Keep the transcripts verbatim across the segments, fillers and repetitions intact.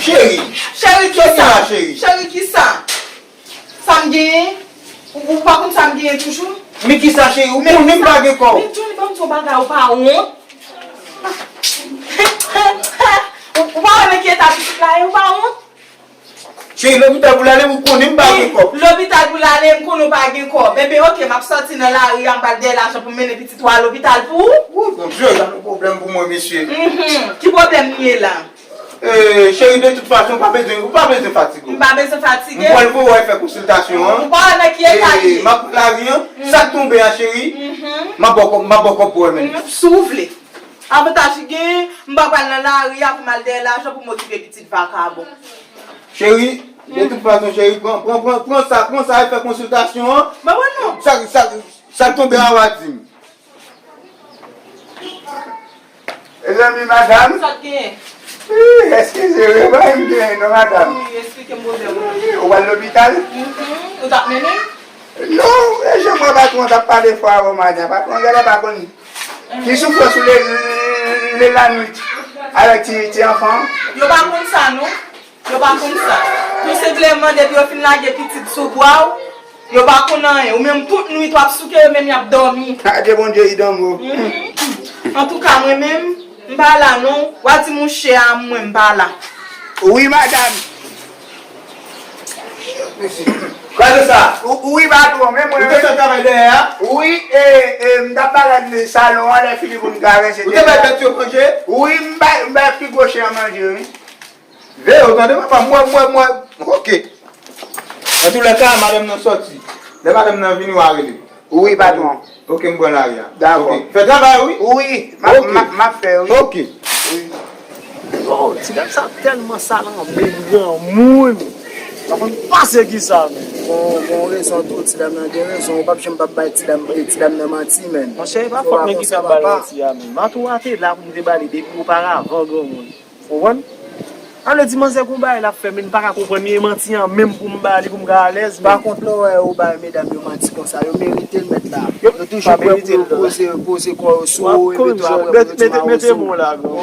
Cheri, cheri, kisa? Cheri, kisa? Sa m genyen? Ou, ou pa konn sa m genyen toujou? Men kisa, cheri? Ou konnen m pa gen kòb. Men Johnny, ban m di yon bagay, ou pa wont? Ou, ou pa wè nan ki eta pitit la ye, ou pa wont? Cheri, lopital pou l ale, ou konnen m pa gen kòb. Lopital pou l ale, m konnen w pa gen kòb. Enben, oke, m ap sòti nan lari a, m pral dèyè lajan pou m mennen pitit ou a lopital pou ou. Wi, Bondye, sa yon pwoblèm pou mwen, mesye. Mhm. Ki pwoblèm li ye la? Eh, cheri, de tout fason, ou pa bezwen, ou pa bezwen fatige w. M pa bezwen fatige? M pral voye w al fè konsiltasyon an. Ou pa wè nan ki eta li ye? M ap pran lari an. Sa k tonbe a, cheri? M ap ba w kòb, m ap ba w kòb pou w menm. Si w vle. Avantaj ki genyen, m pa pral nan lari a pou m al dèyè lajan pou m okipe pitit vakabon. Cheri, de tout fason, cheri, pran, pran, pran, pran sa, pran sa, al fè konsiltasyon an. Mwen wè non. Sa, sa, sa k tonbe a, w a di m. Mezanmi, madanm. Sa k genyen? Ih, eskize, wi, pa m genyen non, madanm. Wi, eksplike m pwoblèm ou. Ou pral lopital? Mhm. Ou t ap mennen m? Non, e jan mwen patwon t ap pale fò avè w maten an. Patwon genlè pa konn ki soufrans ou le, le lannwit avèk ti, ti anfan an. Yo pa konn sa, non. Yo pa konn sa. Tou senpleman, depi yo fin lage pitit sou bra w, yo pa konn anyen. Ou menm, tout nwit w ap souke, yo menm y ap dòmi. Adye Bondye, i danmo. Mhm. Antouka, mwen menm, m pa la non. W a di mouche a, mwen, m pa la. Wi, madanm. Gade sa. Ou, wi, patwon, men mwen. Ou te fè travay dèyè a? Wi, e, e, m t ap bagay nan salon an, lè fini pou m karese. Ou te bay bèt yo manje? Wi, m bay, m bay pi gwo chen an manje, wi. Veye w tande, papa, m wè, m wè, m wè. Oke. Antoulèka, madanm nan sòti. Lè madanm nan vini, w a rele. Wi, patwon. Oke, m pran lari a. Dakò. Oke. Fè travay ou, wi. Wi, m ap, oke, m ap, m ap fè, wi. Oke. Wi. Oh, ti dam sa tèlman salanbe, granmoun. Pa konn pase ki sa, men. Bon, bon rezon tou, ti dam nan gen rezon. Ou p ap janm p ap bay ti dam, eh, ti dam nan manti, men. Monchè, e pa fòt mwen ki t ap ba l manti a, men. Mato a te la pou m te ba li depi oparavan, granmoun. Ou konprann? Sa vle di manzè gon bagay l ap fè, men m pa ka konprann li, e manti an menm pou m ba li, pou m ka alèz, men. Pa kont lè w wè yo bay medam yo manti konsa, yo merite l, mèt la. Yo toujou prè pou yo poze, poze kò yo sou ou, epi tou apre pou yo di w a ozo. Mete mo la, gwo.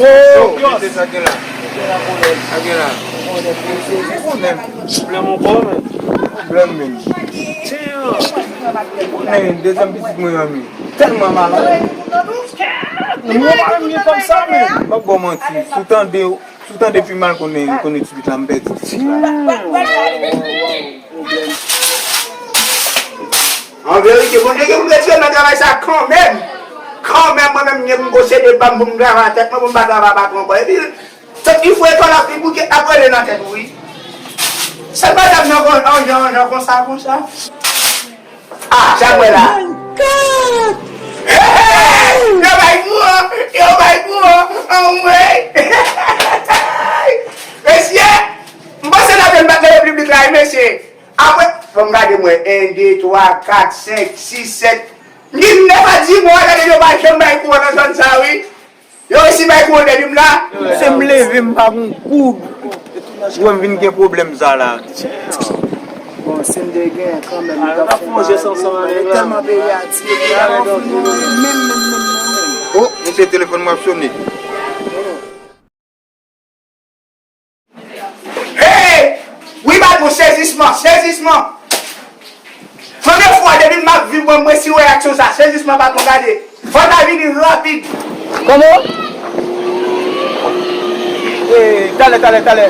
Oh, sa gen la. Sa gen la. Pwoblèm ankò, men. Pwoblèm, men. Ou konnen, dezyèm pitit mwen an, men. Tèlman malad. Mwen pa renmen fanm sa, men. M ap ba w manti. Si w tande, si w tande pi mal, konnen, konnen ti pitit la, m pèdi ti pitit la. An verite, Bondye gen pou l retire m nan travay sa kanmenm. Kanmenm, mwen menm, m gen pou m posede pa m pou m travay tèt mwen, pou m pa travay patwon ankò. Epi, tout ki fwe kò l ap vin bouke, ap rele nan tèt ou, wi. Sèl madanm nan kon, an jan, an jan, konsa, konsa. Ah, sa mwen la. Hey, hey, yo bay kou, yo bay kou, anmwey. Mesye, m panse n ap jwenn bat nan repiblik la, wi, mesye. Apre, fò m gade mwen, en, de, twa, kat, senk, sis, sèt. M gen nèf a dis mwa, gade yo pa janm bay kouran nan zòn sa, wi. Yo resi bay kouran depi m la. Se m leve, m pa gon goud. Ou wè m vin gen pwoblèm sa la. Bon, si m te gen kanmenm, m t ap fè yon bagay, men tèlman peyi a di, epi a yon fini, menm, menm, menm, menm, menm. Oh, mesye, telefòn mwen ap sone. Hey! Wi, patwon, sezisman, sezisman! Premye fwa depi m ap viv mwen, mwen si reyaksyon sa, sezisman, patwon, gade. Fò ta vini rapid. Kòman? Eh, talè, talè, talè.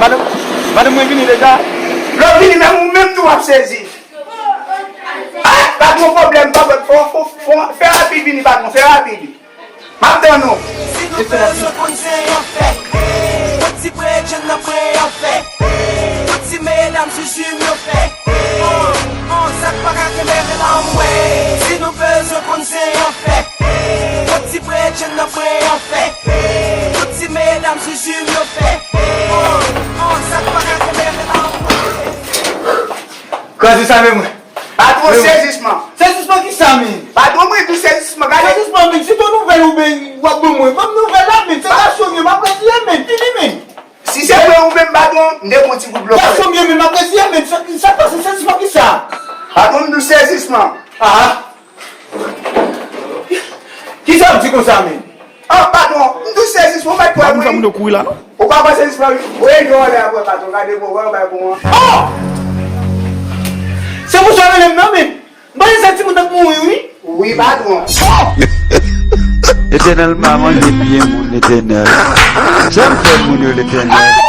Madanm, madanm mwen vini deja. Lè w vini, menm ou menm tou w ap sezi. Ah, pa gen pwoblèm, pa pwoblèm. Fò, fò, fò, fè rapid vini, patwon, fè rapid. M ap tann ou. Si nou bezwen konn se yon fèt, tout ti bredjenn nan pre an fèt, tout ti medam zuzu m yo fèt. An, an, sa k pa ka kenbe rele anmwey. Si nou bezwen konn se yon fèt, tout ti bredjenn nan pre an fèt, tout ti medam zuzu m yo fèt. An, an, sa k pa ka kenbe rele anmwey. Kraze sa men mwen. Patwon, sezisman. Sezisman ki sa, men? Patwon, mwen di sezisman, gade. Sezisman, men, si ton nouvèl ou ben, w ap ban mwen. Ban m nouvèl la, men, se nasyon m ye, m ap retire, men, fini, men. Si se vre ou menm, patwon, m te pran ti kout blo. Gason m ye, men m ap reziye, men sa, sa k pase, sezisman ki sa? Patwon, m dous sezisman. Ah! Ki sa w di konsa, men? Ah, patwon, m dous sezisman, ou pa t kwè mwen. Moun yo kouri la, non? Ou pa kwè sezisman, wi. Voye dlo anlè apre, patwon, gade bon, wè, bay bon an. Oh! Se pou sa w rele m nan, men. M panse se timoun nan k mouri, wi. Wi, patwon. Letènèl pa manje pye moun, Letènèl. Sa m fè moun yo, Letènèl?